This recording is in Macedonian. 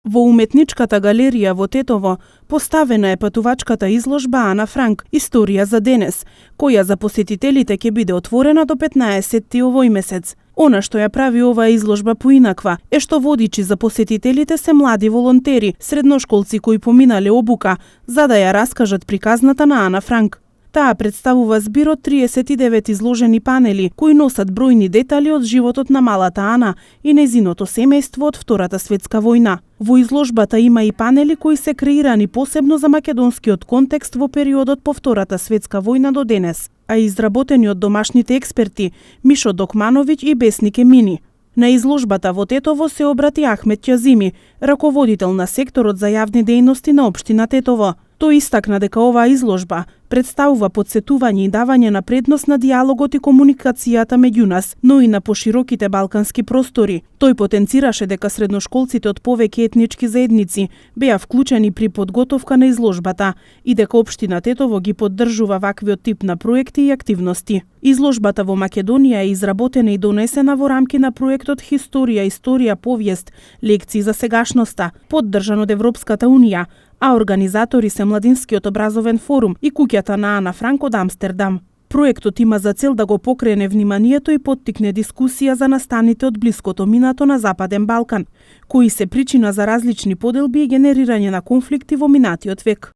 Во уметничката галерија во Тетово поставена е патувачката изложба Ана Франк Историја за денес, која за посетителите ќе биде отворена до 15-ти овој месец. Она што ја прави оваа изложба поинаква е што водичи за посетителите се млади волонтери, средношколци кои поминале обука за да ја раскажат приказната на Ана Франк. Таа представува збир од 39 изложени панели кои носат бројни детали од животот на малата Ана и нејзиното семејство од Втората светска војна. Во изложбата има и панели кои се креирани посебно за македонскиот контекст во периодот по Втората светска војна до денес, а изработени од домашните експерти Мишо Докмановиќ и Бесник Емини. На изложбата во Тетово се обрати Ахмет Ќазими, раководител на секторот за јавни дејности на општина Тетово. Тој истакна дека оваа изложба представува потсетување и давање на предност на диалогот и комуникацијата меѓу нас, но и на пошироките балкански простори. Тој потенцираше дека средношколците од повеќе етнички заедници беа вклучени при подготовка на изложбата и дека општина Тетово ги поддржува ваквиот тип на проекти и активности. Изложбата во Македонија е изработена и донесена во рамки на проектот Историја, повиест, лекции за сегашноста, поддржан од Европската Унија, а организатори се Младинскиот образовен форум и куќата на Ана Франк од Амстердам. Проектот има за цел да го покрене вниманието и поттикне дискусија за настаните од блиското минато на Западен Балкан, кои се причина за различни поделби и генерирање на конфликти во минатиот век.